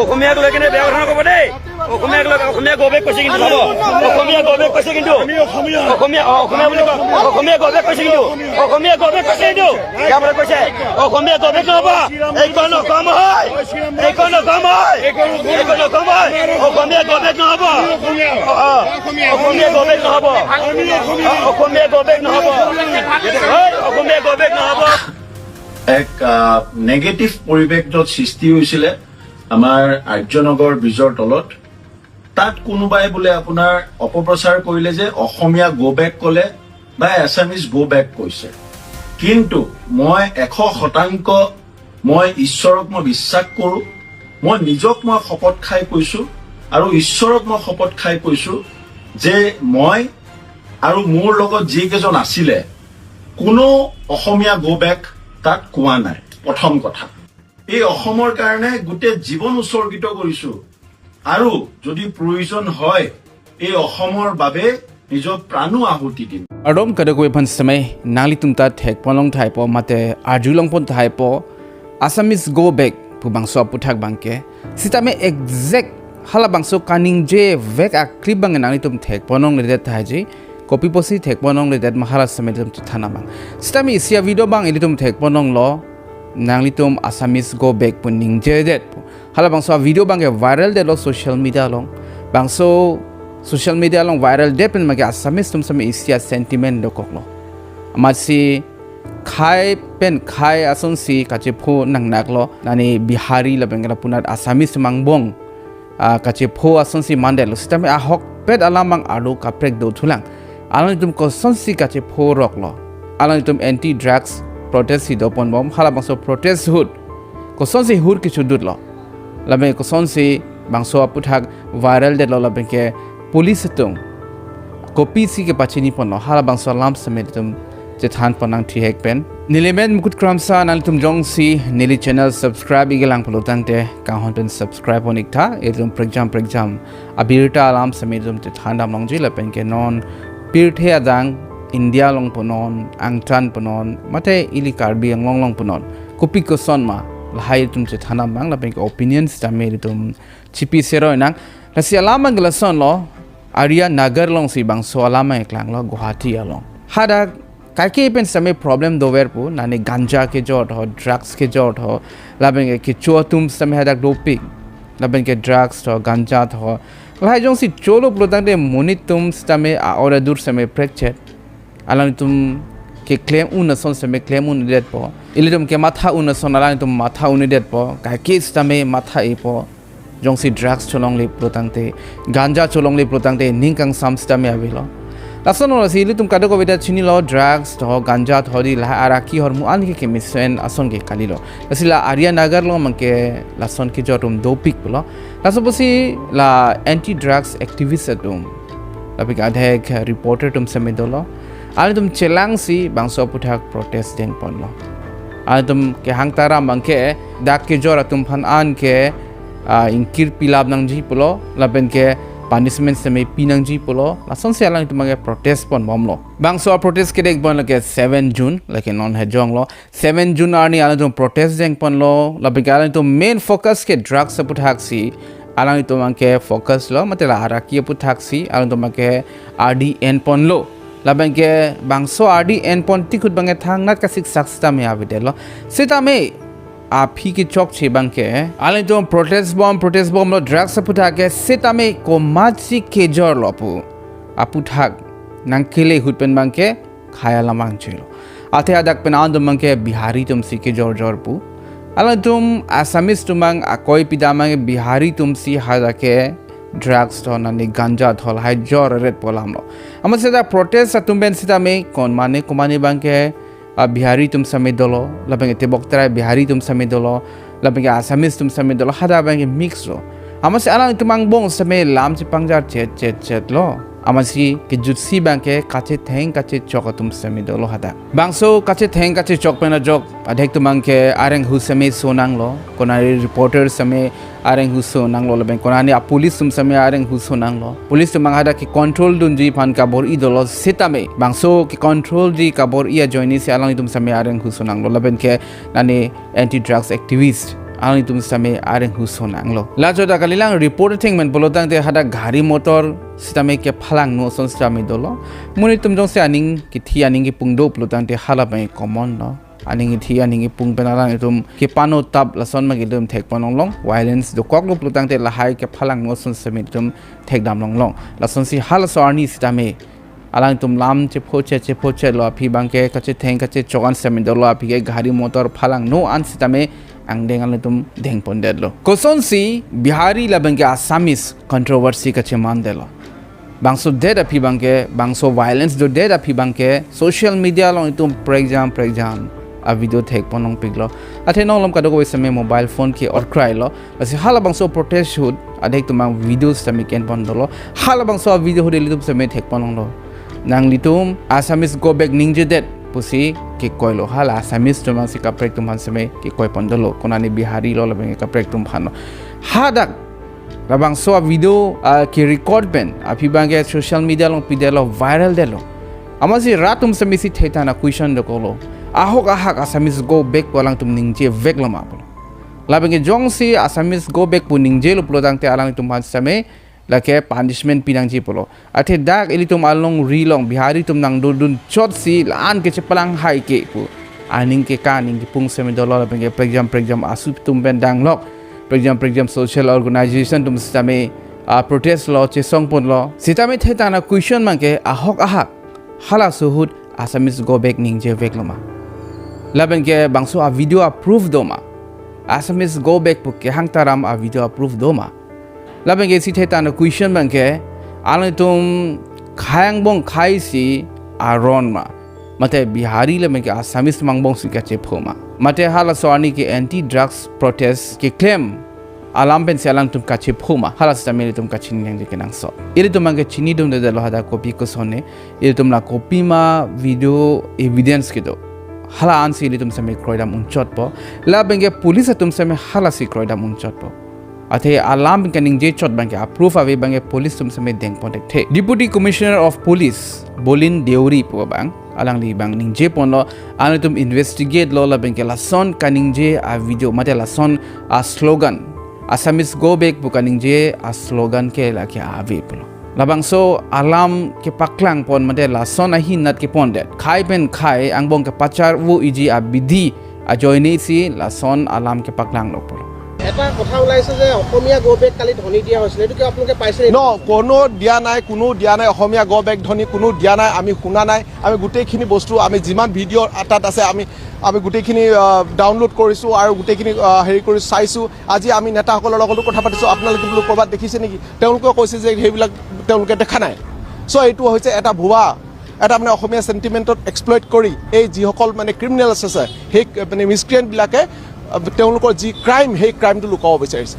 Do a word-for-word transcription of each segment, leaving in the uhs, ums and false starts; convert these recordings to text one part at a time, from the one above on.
অসমীয়াক লৈ কিনে বেয়া কথা নক'ব দেই। অসমীয়াক লৈ, অসমীয়া go back কৈছে কিন্তু, চাব। অসমীয়া go back কৈছে কিন্তু। আমি অসমীয়া। অসমীয়া, অ, অসমীয়া বুলি কওক। অসমীয়া go back কৈছে কিন্তু। অসমীয়া go back কৈছে কিন্তু। বেয়া কথা কৈছে। অসমীয়া go back নহ'ব। এইখন অসম হয়। এইখন অসম হয়। এইখন অসম হয়। অসমীয়া go back নহ'ব। অ, অ। অসমীয়া go back নহ'ব। অ, অসমীয়া go back নহ'ব। হয়, অসমীয়া go back নহ'ব। এক নেগেটিভ পৰিৱেশ য'ত সৃষ্টি হৈছিলে আমাৰ আৰ্যনগৰ ব্ৰিজৰ তলত। তাত কোনোবাই বোলে আপোনাৰ অপপ্ৰচাৰ কৰিলে যে অসমীয়া go back ক'লে বা এছামিজ go back কৈছে। কিন্তু মই এশ শতাংশ মই ঈশ্বৰক মই বিশ্বাস কৰোঁ। মই নিজক মই শপত খাই কৈছোঁ আৰু ঈশ্বৰক মই শপত খাই কৈছোঁ যে মই আৰু মোৰ লগত যিকেইজন আছিলে, কোনো অসমীয়া go back তাত কোৱা নাই। প্ৰথম কথা, এই অসমৰ কাৰণে গোটেই জীৱন উৎসৰ্গিত কৰিছোঁ আৰু যদি প্ৰয়োজন হয়, এই অসমৰ বাবে নিজৰ প্ৰাণো আহুতি দিম। Kardom kadokave aphan setame nanglitum ta thekponlong tahai po mate arjulongpon tahai po Assamese go back pu bangso aputhak abangke. Setame exact halabangso kaningje vek a-clip abang nanglitum thekponlongledet tahai ji. Kopi pusi thekponlongledet ma hala setame ilitum chethan abang. Setame isi a-video abang ilitum thekponlonglo, nanglitum Assamese go back pu ningjedet pu. Halabangso a-video abangke viral detlo social media along. Bangso social media along viral det pen abangke Assamese atum setame isi a-sentiment dokoklo. Amatsi khei pen khei asonsi kachepho nangnaklo, nani Bihari lapen ke lapunat Assamese atum angbong, ah, kachepho asonsi mandetlo. Setame ahokpet alam abang arlo kaprek dothulang. Alanglitum kosonsi kachepho roklo. Alanglitum anti drugs protest si doponbom, halabangso protest ahut kosonsi hur kechudutlo. Lapen kosonsi bangso aputhak viral detlo lapen ke police atum kopisi kepachiniponlo, halabangso alam setame ilitum chethanpon nangthihek pen. Neli men Mukut Kramsa, nanglitum jongsi neli channel subscribe ikelang pulo tangte kanghon pen subscribe pon iktha, ilitum prekjam prekjam abirta alam setame ilitum chethan damlongji lapen ke non pirthe adang India along punon, angtan punon, mate ili Karbi Anglong along punon, kopi koson ma lahai ilitum chethan abang lapen ke opinion setame ilitum chipi seroi nang. Lasi alam abang lasonlo, Arya Nagar alongsi bangso alam abang eklanglo Guwahati along. Hadak kaike pen setame problem dover pu, nani ganja kejor tho, drugs kejor tho, lapen ke kecho atum setame hadak dopik, lapen ke drugs tho, ganja tho. Lahai jongsi cholo pulo tangte monit atum setame a-ore dur setame prekchet. Alanglitum keklem un ason setame klem un-edetpo. Ilitum kematha un ason alanglitum matha un-edetpo. Kaike setame matha ipo. Jongsi drugs cholongle pulo tangte, ganja cholongle pulo tangte, ning kangsam setame avelo. Lason lasi ilitum kadokave ta chinilo drugs tho, ganja tho di lahai araki ahormu an ke kemesen ason ke kalilo. Lasi la Arya Nagar along abangke lason kejor atum dopik pulo. Laso pusi la anti drugs activist atum, lapen ke adhek reporter atum setame dolo. Alanglitum chelangsi bangso aputhak protest dengponlo. Alanglitum kehang taram abangke dak kejor atum aphan an ke, ah, ingkir pilap nangji pulo, lapen ke punishment setame pi nangji pulo. Lasonsi alanglitum abangke protest ponbomlo. Bangso protest kedengponlo ke seven June, lake non hejonglo. Seven June arni alanglitum protest dengponlo, lapen ke alanglitum main focus ke drugs aputhaksi alanglitum abangke focus lo, mate la araki aputhaksi alanglitum abangke ardi enponlo. Lapen ke bangso ardi enpon tik ahut abangke thangnat kasiksak setame avedetlo. Setame aphi kechokche abangke alanglitum protest bom, protest bomlo drugs aputhak ke, setame komatsi kejorlo pu aputhak nangkele ahut pen abangke khei alam abang chelo. Athe hadak pen an atum abangke Bihari atumsi kejorjor pu. Alanglitum Assamese atum abang akoi pidam abangke Bihari atumsi hadak ke drugs tho nani ganja tho lahai jorretpo alamlo. Amatsi dak protest atum pen setame konmane konmane abangke, ah, Bihari atum setame dolo, lapen ke tebok terai Bihari atum setame dolo, lapen ke Assamese atum setame dolo, hadak abangke mix lo. Amatsi alanglitum angbong setame lam chepangjar chet chet chet lo. Amatsi kejutsi abangke kachetheng kachechok atum setame dolo hadak. Bangso kachetheng kachechok pen ajok adhek atum abangke areng hu setame so nanglo, konani reporter setame areng hu so nanglo, lapen konani a-police atum setame areng hu so nanglo. Police atum abang hadak ke control dunji aphan kabor-i dolo setame bangso ke control ji kabor-i ajoinesi alanglitum setame areng hu so nanglo, lapen ke nani anti drugs activist Alanglitum sitame areng huson anglo. Lajo ta kalilang report thengmen pulo tangte hadak gari motor sitame kephalangno ason sitame dolo. Monit atum jongsi aning kithi aning kipung do pulo tangte hala abang common lo. Aning kithi aning kipung pen alanglitum kepano tap lason abang ilitum thekpon longlong. Violence dokoklo pulo tangte lahai kephalangno ason sitame ilitum thekdam longlong. Lasonsi halaso arni sitame alangtum lam chephoche chephoche lo aphi abangke kachetheng kachechok an sitame dolo aphi ke gari motor phalangno an sitame angdeng alangtum dengpondetlo. Kosonsi Bihari labangke Assamese controversy kachemandetlo. Bangso det aphi abangke, bangso violence dodet aphi abangke social media along itum prekjam prekjam a video thekpon longpiklo. Athe nonglom kadokave sitame mobile phone ke-orkrai lo. Lasi halabangso protest ahut adek atum abang video sitame kenpon dolo. Halabangso a video ahut ilitum sitame thekpon longlo. Nanglitum Assamese go back ningjedet pusi kekoilo. Hala Assamese atum abangsi kaprek atum aphan sitame kekoipon dolo. Konane Bihari lo labangke kaprek atum aphanlo. Hadak labangso a video, ah, ke-record pen aphi abangke social media along pidetlo, viral detlo. Amatsi rat atum sitame si thethan a question dokoklo. Ahok ahak Assamese go back pu alangtum ningjeveklo ma pulo. Labangke jongsi Assamese go back pu ningjelo pulo tangte alangtum aphan sitame lake punishment pinangji pulo. Athe dak ilitum alongri along Bihari atum nangdodun chotsi la-an ke chepalang hai ke pu aning ke ka aning kipung sitame dolo labangke prekjam prekjam asu atum pen danglok. Prekjam prekjam social organization atum sitame, ah, protest lo, chesongponlo. Sitame thethan a question abangke ahok ahak halaso ahut Assamese go back ningjeveklo ma? Labangke bangso a video a proof do ma? Assamese go back pu kehang taram a video a proof do ma? Labangke si thethan a question abangke alangtum khei angbong khaisi aron ma? Mate Bihari labangke Assamese atum angbongsi kachepho ma? Mate halaso arni ke anti drugs protest keklem alam pensi alangtum kachepho ma? Hala sitame ilitum kachini nangji kenangsot. Ilitum abangke chinidundedetlo hadak kopi kosonne. Ilitum la kopima video evidence kedo, hala ansi ilitum sitame kroidam unchotpo. Labangke police atum sitame halasi kroidam unchotpo. Athe alam kaningje chot abangke a proof ave abangke police atum sitame dengpon thekthe. Deputy Commissioner of Police Bolin Deuri pu abang, alangli abang ningjeponlo, alangtum investigate lo labangke lason kaningje a video mate lason a slogan, Assamese go back pu kaningje a slogan ke lake ave pulo. Labangso alam kepaklangpon mate lason ahinat kepondet. Khei pen khei angbong kepacharvo iji abidi ajoinesi lason alam kepaklanglo pulo. এটা কথা ওলাইছে যে অসমীয়া গ' বেক কালি ধ্বনি দিয়া হৈছিলে, এইটো কিয় আপোনালোকে পাইছে নেকি? ন, কোনো দিয়া নাই, কোনো দিয়া নাই, অসমীয়া গ' বেক ধ্বনি কোনো দিয়া নাই, আমি শুনা নাই। আমি গোটেইখিনি বস্তু, আমি যিমান ভিডিঅ' তাত আছে, আমি, আমি গোটেইখিনি, আহ, ডাউনলোড কৰিছোঁ আৰু গোটেইখিনি, আহ, হেৰি কৰি চাইছোঁ। আজি আমি নেতাসকলৰ লগতো কথা পাতিছোঁ, আপোনালোকে বোলো ক'ৰবাত দেখিছে নেকি? তেওঁলোকে কৈছে যে সেইবিলাক তেওঁলোকে দেখা নাই। চ' এইটো হৈছে এটা ভুৱা, এটা মানে অসমীয়া চেণ্টিমেণ্টত এক্সপ্লইট কৰি এই যিসকল মানে ক্ৰিমিনেলছ আছে, সেই মানে মিছক্ৰিয়েণ্টবিলাকে, আহ, তেওঁলোকৰ যি ক্ৰাইম, সেই ক্ৰাইমটো লুকাব বিচাৰিছে।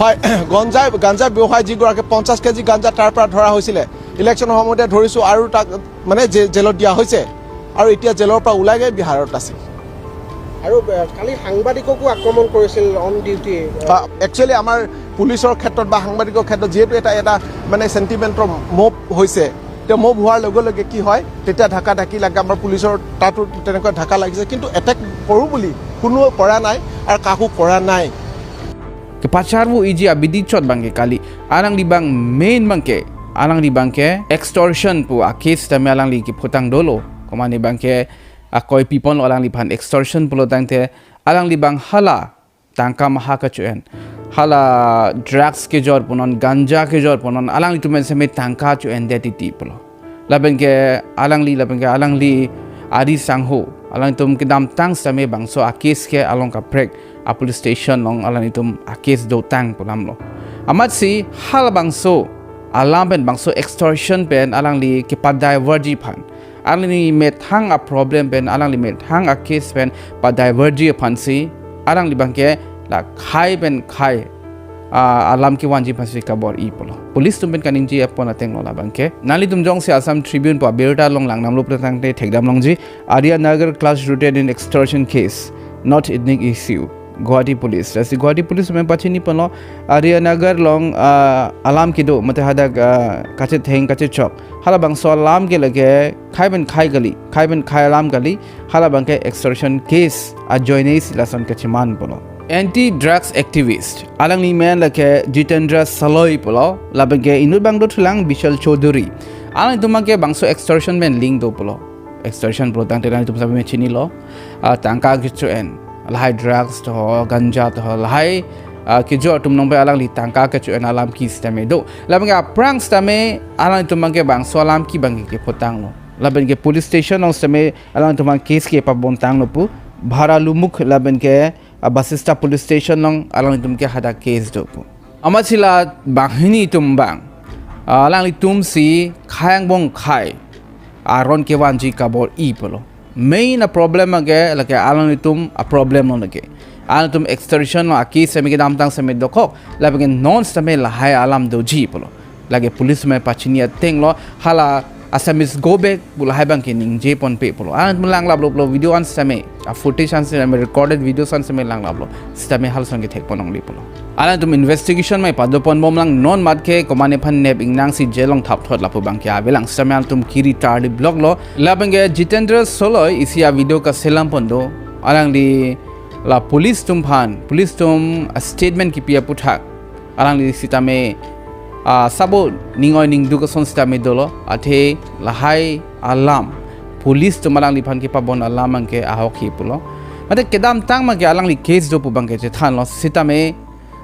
হয়, গাঞ্জা, গাঞ্জা ব্যৱসায়ী যিগৰাকী পঞ্চাছ কেজি গাঞ্জা তাৰ পৰা ধৰা হৈছিলে, ইলেকশ্যনৰ সময়তে ধৰিছোঁ আৰু তাক মানে জে-, জেলত দিয়া হৈছে আৰু এতিয়া জেলৰ পৰা ওলাই গৈ বিহাৰত আছে। আৰু, আহ, কালি সাংবাদিককো আক্ৰমণ কৰিছিল অন ডিউটি। আহ, একচুৱেলি আমাৰ পুলিচৰ ক্ষেত্ৰত বা সাংবাদিকৰ ক্ষেত্ৰত যিহেতু এটা, এটা মানে চেণ্টিমেণ্টৰ মব হৈছে, তেওঁ মব হোৱাৰ লগে লগে কি হয়, তেতিয়া ঢাকা ঢাকি লাগে। আমাৰ পুলিচৰ তাতো তেনেকুৱা ঢাকা লাগিছে, কিন্তু এটেক কৰোঁ বুলি কোনো কৰা নাই আৰু কাকো কৰা নাই। Kepacharvo iji abidi chot abangke kali. Alangli abang main abangke, alangli abangke extortion pu a case tame alangli kephutang dolo. Komane abangke akoi piponlo alangliphan extortion pulo tangte, alangli abang hala tangka maha kacho-en, hala drugs kejor punon, ganja kejor punon, alanglitum pen sitame tangka cho-endet titi pulo. Labangke alangli, labangke alangli ari sangho, alangtum kedamtang sitame bangso a case ke along kaprek a police station along alangtum a case dotang pu alamlo. Amatsi halabangso alam pen, bangso extortion pen alangli kepadivertji aphan, alangli methang a problem pen, alangli methang a case pen padivertji aphansi alangli abangke la khei pen khei, ah, alam kevanji aphansi kabor-i pulo. Police atum pen kaningje apon atenglo labangke. Nanglitum jongsi Assam Tribune pu abirta along langdamlo pulo tangte thekdam longji, Arya Nagar clash rooted in extortion case, not ethnic issue. Guwahati Police. Lasi Guwahati Police atum pachini ponlo, Arya Nagar along, ah, alam kedo, mate hadak, ah, kachetheng kachechok. Halabangso alam ke lake khai pen khai kali, khai pen khai alam kali, halabangke extortion case ajoine si lason kacheman pulo. Anti drugs activist, alangli men lake Jitendra Saloi pulo, labangke inut abang dothulang Bishal Chaudhary. Alangtum abangke bangso extortion pen link do pulo. Extortion pulo tangte alangtum sitame chinilo, ah, tangka kecho-en. Lahai drugs to, ganja to, lahai, ah, kejor atum along pen alangli tangka kecho-en alam ke sitame do. Labangke aphrang sitame alangtum abangke bangso alam ke abangke kepotanglo. Labangke police station along sitame alangtum abang case kepabontanglo pu. Bhara Lumuk labangke, ah, Basista Police Station along alangtum ke hadak case do pu. Amatsi la banghini atum abang, ah, alanglitum si khai angbong khai aron kevanji kabor-i pulo. Main a problem abangke lake alanglitum a problem lo lake. Alangtum extortion along a case sitame kedamtang sitame dokok, labangke non sitame lahai alam doji pulo. Lake police atum pachini atenglo, hala Assamese go back pu lahai abangke ningje ponpe pulo. Alangtum langlaplo pulo, video an sitame, a footage an sitame, recorded videos an sitame langlaplo. Sitame halason kethek pon longle pulo. Alangtum investigation mai padoponbomlang, non matke komatne aphan nep ingnang si jail along thapthot lapu abangke avelang. Sitame alangtum kiri tarlip loklo. Labangke Jitendra Saloi isi a video kaselam pon do. Alangli la police atum aphan, police atum a statement kipi aputhak alangli sitame, ah, sabo ning oi ning duk ason sitame dolo, athe lahai alam police atum alangliphan kepabon alam abangke ahokhi pulo. Mate kedamtang abangke alangli case do pu abangke chethanlo, sitame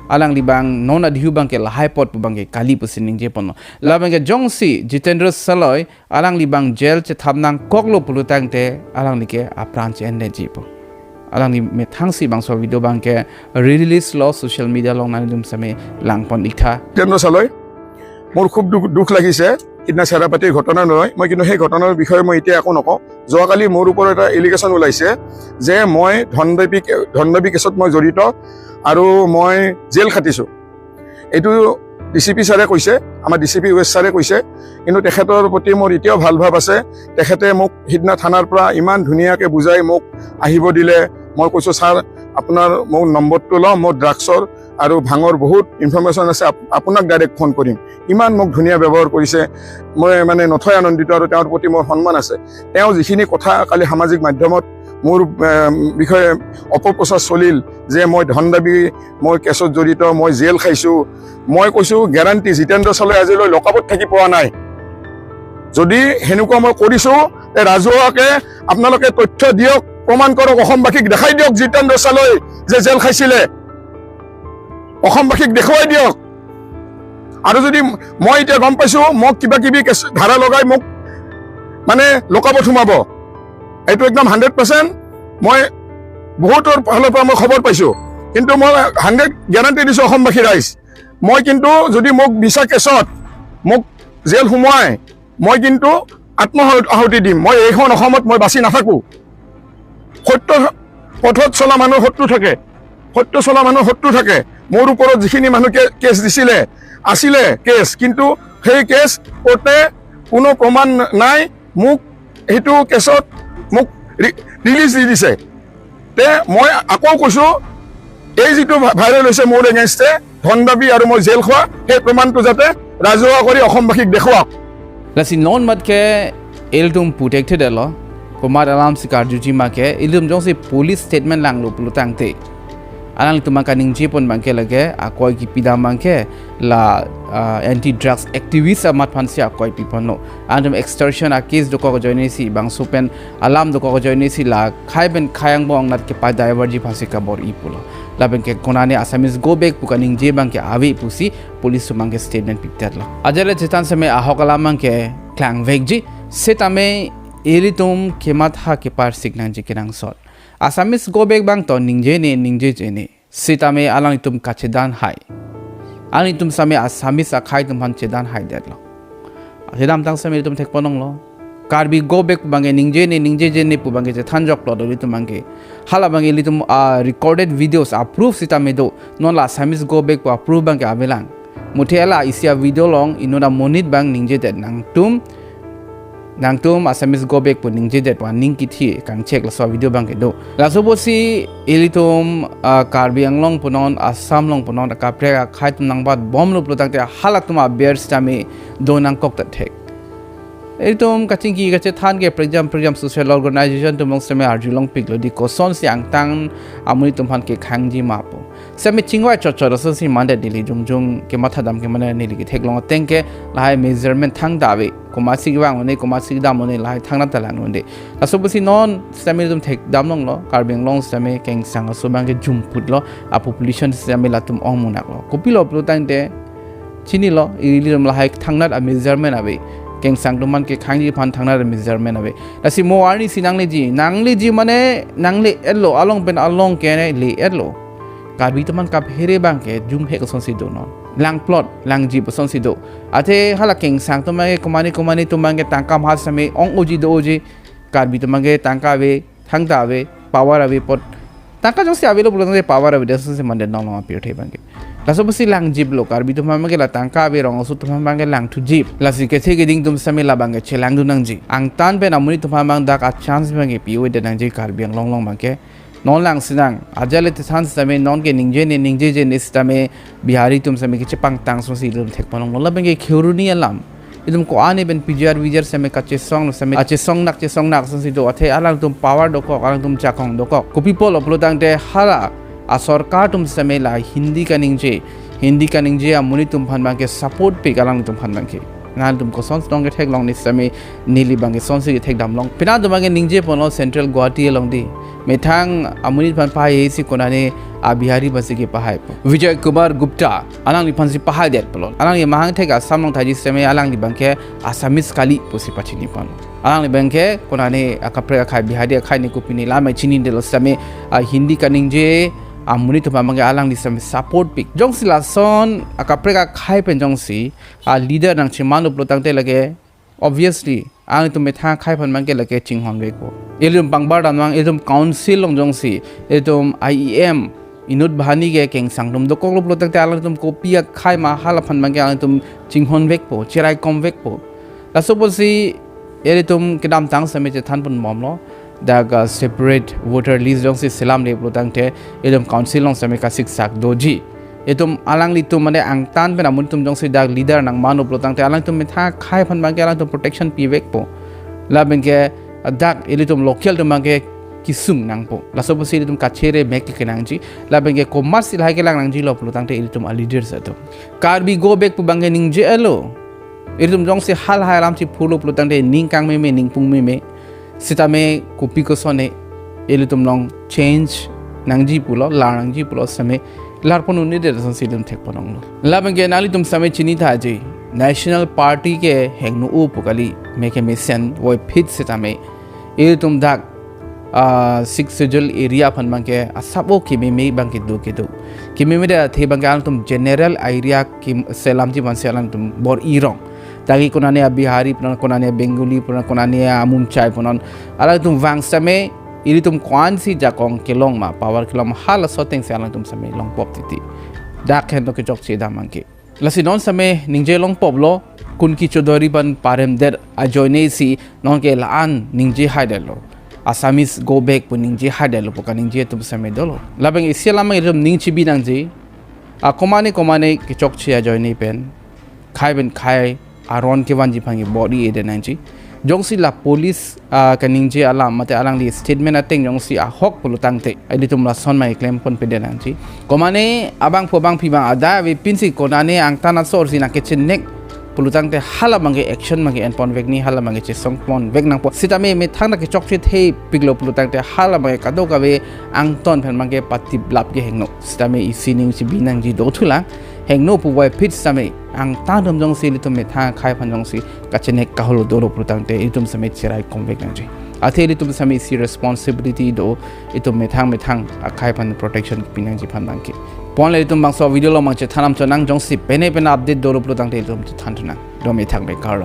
alangli abang non adihu abangke lahai apot pu abangke kali pusi ningje ponlo. Labangke jongsi Jitendra Saloi alangli abang jail chethap nangkoklo pulo tangte alangli ke apran che-endetji pu. Alangli methang si bangso video abangke release lo social media along, nanglitum sitame lang pon iktha. কেন্দ্ৰ চালৈ, মোৰ খুব দুখ, দুখ লাগিছে। সিদিনা চেৰাপাতিৰ ঘটনা নহয়, মই কিন্তু সেই ঘটনাৰ বিষয়ে মই এতিয়া একো নকওঁ। যোৱাকালি মোৰ ওপৰত এটা এলিগেশ্যন ওলাইছে যে মই ধন দাবী, ধন দাবী কেছত মই জড়িত আৰু মই জেল খাটিছোঁ। এইটো ডি চি পি ছাৰে কৈছে, আমাৰ ডি চি পি ৱেষ্ট ছাৰে কৈছে, কিন্তু তেখেতৰ প্ৰতি মোৰ এতিয়াও ভাল ভাৱ আছে। তেখেতে মোক সিদিনা থানাৰ পৰা ইমান ধুনীয়াকৈ বুজাই মোক আহিব দিলে। মই কৈছোঁ, "ছাৰ, আপোনাৰ মোৰ নম্বৰটো লওঁ, মোৰ ড্ৰাগছৰ আৰু ভাঙৰ বহুত ইনফৰমেশ্যন আছে, আপ-, আপোনাক ডাইৰেক্ট ফোন কৰিম।" ইমান মোক ধুনীয়া ব্যৱহাৰ কৰিছে, মই মানে নথৈ আনন্দিত আৰু তেওঁৰ প্ৰতি মোৰ সন্মান আছে। তেওঁ যিখিনি কথা কালি সামাজিক মাধ্যমত মোৰ, এম, বিষয়ে অপপ্ৰচাৰ চলিল যে মই ধন দাবী, মই কেছত জড়িত, মই জেল খাইছোঁ, মই কৈছোঁ, গেৰাণ্টি জিতেন্দ্ৰ চালৈ আজিলৈ লকআপত থাকি পোৱা নাই। যদি সেনেকুৱা মই কৰিছোঁ, তে ৰাজহুৱাকে আপোনালোকে তথ্য দিয়ক, প্ৰমাণ কৰক, অসমবাসীক দেখাই দিয়ক জিতেন্দ্ৰ চালৈ যে জেল খাইছিলে। অসমবাসীক দেখুৱাই দিয়ক। আৰু যদি মই এতিয়া গম পাইছোঁ, মোক কিবা কিবি কেছ, ধাৰা লগাই মোক মানে লকআপত সোমাব, এইটো একদম হাণ্ড্ৰেড পাৰ্চেণ্ট মই বহুতৰ ফালৰ পৰা মই খবৰ পাইছোঁ। কিন্তু মই হাণ্ড্ৰেড গেৰাণ্টি দিছোঁ অসমবাসী ৰাইজ, মই কিন্তু যদি মোক মিছা কেছত মোক জেল সোমোৱাই, মই কিন্তু আত্মহ-, আহুতি দিম। মই এইখন অসমত মই বাচি নাথাকোঁ। সত্য পথত চলা মানুহৰ শত্ৰু থাকে, সত্য চলা মানুহৰ শত্ৰু থাকে। মোৰ ওপৰত যিখিনি মানুহ কে-, কেছ দিছিলে, আছিলে কেছ, কিন্তু সেই কেছ কোৰ্টে কোনো প্ৰমাণ নাই। মোক সেইটো কেছত মোক ৰি-, ৰিলিজ দি দিছে। তে মই আকৌ কৈছোঁ, এই যিটো ভা-, ভাইৰেল হৈছে মোৰ এগেইনষ্টে, ধন দাবী আৰু মই জেল খোৱা, সেই প্ৰমাণটো যাতে ৰাজহুৱা কৰি অসমবাসীক দেখুৱাওক। Lasi non matke ilitum puthekthe detlo, komat alam si karjuji ma ke, ilitum jongsi police statement langlo pulo tangte, alanglitum kaningje pon abangke lake akoi kipi dam abangke la, ah, anti drugs activist amat aphan si akoi piponlo. Alangtum extortion a case dokok ajoine si bangso pen alam dokok ajoine si la khai pen khai angbong anat kepa-divertji aphan si kabor-i pulo. Labangke konane Assamese go back pu kaningje abangke ave pusi police atum abangke statement piptetlo. Ajat le chethan sitame ahok alam abangke klangvekji, sitame ilitum kematha keparsik nangji kenangsot. Assamese go back abang to ningjene, ningjejene. Sitame alanglitum kachedan hai. Alanglitum sitame Assamese akhai atum aphan chedan hai detlo. Kedamtang sitame ilitum thekpon longlo. Karbi go back pu abangke ningjene, ningjejene pu abangke chethanjoklo do ilitum abangke. Hala abangke ilitum, ah, recorded videos a proof sitame do. Non la Assamese go back pu a proof abangke avelang. Muthe la isi a video along inut amonit abang ningjedet, nangtum Nangtum Assamese go back pu ningjedet pu aning kithi kangchek laso video abangke do. Laso pusi ilitum, ah, Karbi Anglong punon, Assam along punon, akaprek akhai atum nangbatbomlo pulo tangte halatum aber sitame do nangkok ta thek. Ilitum kachingki kachethan ke prekjam prekjam social organization atum along sitame arjulongpiklo dei, kosonsi angtan amonit atum aphan kekhangji ma pu. Sitame chingvai chotchot asonsi mandet neli jongjong kematha dam ke mane neli ketheklong ateng ke lahai measurement thangta ave. Komatsi kevang un-e, komatsi kedam un-e, lahai thangnat ta lang un-e. Laso pusi non sitame ilitum thekdamlonglo, Karbi Anglong sitame kengsang aso abangke jumputlo, a population sitame latum ongmunaklo. Kopilo pulo tangte chinilo, ilitum lahai thangnat a measurement ave. Kengsang atum aphan kekhangji aphan thangnat a measurement ave. Lasi mo arnisi nangleji, nangleji mane nangle-etlo, along pen along ke le-etlo. Karbi atum aphan kaphere abangke jumhek asonsi do non. Langplot, langjip asonsi do. Athe hala kengsang atum abangke, komane komane atum abangke tangka maha sitame ong-oji do-oji. Karbi atum abangke tangka ave, thangta ave, power ave apot. Tangka jongsi avelo pulo tangte power avedet asonsi mandet non along apirthe abangke. Laso pusi langjiplo, Karbi atum aphan abangke la tangka ave, rong aso atum aphan abangke langthujip. Lasi kethe keding atum sitame labangke chelangdun nangji. Angtan pen amonit atum aphan abang dak a chance abangke pi-odet nangji Karbi Anglong along abangke. Non lang sinang, ajat le tethan sitame non ke ningje ne ningjeje ne sitame Bihari atum sitame kechepangtang asonsi ilitum thekponlonglo, labangke khuruni alam. Itum ko-an pen P G R V G R sitame kachesong sitame, achesongnak chesongnak asonsi do, athe alangtum power dokok, alangtum jakong dokok. Kopi apotlo pulo tangte hala a sorkar atum sitame la Hindi kaningje, Hindi kaningje amonit atum aphan abangke support pik alangtum aphan abangke. Nangtum koson sitong ketheklong ne sitame neli abangke sonsi kethekdamlong. Penang atum abangke ningjeponlo Central Guwahati along dei. Methang amonit aphan pahai si konane a Bihari aphansi kepahaipo. Vijay Kumar Gupta, alangliphansi pahaidet pulo. Alangli mahang thek Assam along thaji sitame alangli abangke Assamese kali pusi pachiniponlo. Alangli abangke konane akaprek akhai Bihari akhai ne kopine lamai chinidetlo sitame a Hindi kaningje amonit atum abangke alangli sitame support pik. Jongsi lason akaprek akhai pen jongsi a leader nangchemanlo pulo tangte lake obviously alangtum methang akhai aphan abangke lake chinghonvekpo. Ilitum pangbar damnang, ilitum council along jongsi ilitum I E M inut banghini ke kengsang atum dokoklo pulo tangte alangtum kopi akhai ma hala aphan abangke alangtum chinghonvekpo, cheraikomvekpo. Laso pusi ilitum kedamtang sitame chethanponbomlo. Dak a separate voter list jongsi selamle pulo tangte ilitum council along sitame kasiksak doji. Itum alanglitum mane angtan pen amonit atum jongsi dak leader nangmanlo pulo tangte alangtum methang akhai aphan abangke alangtum protection pivekpo. Labangke dak ilitum local atum abangke kesung nangpo. Laso pusi ilitum kachere mek kenangji. Labangke komatsi lahai kelang nangjilo pulo tangte ilitum a leaders atum. Karbi go back pu abangke ningje-etlo. Ilitum jongsi halahai alam chiphurlo pulo tangte ning kangmeme, ning pungmeme. Sitame kopi kosonne ilitum along change nangji pulo, lar nangji pulo sitame larpon un-edet asonsi ilitum thekponlonglo. Labangke nanglitum sitame chinithaji, National Party ke hingno-o pu kali, meke mesen voiphit sitame ilitum dak, ah, Sixth Schedule area aphan abangke asap-o kememe abangke do kedo. Kememedet athe abangke alangtum general area ke selamji aphansi alangtum bor-i rong. Dak ke konane a Bihari punon, konane a Bengali punon, konane a Mumchai punon. Alangtum vang sitame ilitum ko-ansi jakong kelong ma, power kelong ma, halaso atengsi alangtum sitame longpop titi. Dak henlo kechokche dam abangke. Lasi non sitame ningje longpoplo, Kunki Chowdhury aphan paremdet ajoine si nonke la-an ningjehaidetlo. Assamese go back pu ningjehaidetlo pu kaningje atum sitame dolo. Labang isi alam ilitum ning chibi nangji. A komane komane kechokche ajoine pen, akhai pen akhai aron kevanji aphan ke bor-i-edet nangji. Jongsi la police, ah, kaningje alam mate alangli statement ateng jongsi ahok pulo tangte ilitum lason ma keklemponpedet nangji. Komane abangphu abangphi abang adai avepinsi konane angtan asor si nangkechenek pulo tangte hala abangke action abangke enponvek ni, hala abangke chesongponvek nangpo. Sitame methang ta kechokche thepiklo pulo tangte hala abangke kadokave angton aphan abangke patiplap ke hingno. Sitame isi ning chibi nangji dothulang. Hingno pu voiphit sitame angtan atum jongsi ilitum methang akhai aphan jongsi kachenek kaholo dolo pulo tangte ilitum sitame cheraikomvek nangji. Athe ilitum sitame isi responsibility do, itum methang methang akhai aphan protection pi nangji aphan abangke. Ponle itum bangso video along abang chethan dam chonang, jongsi pene pene update dolo pulo tangte itum chethan thunang. Dome thakme, kardom.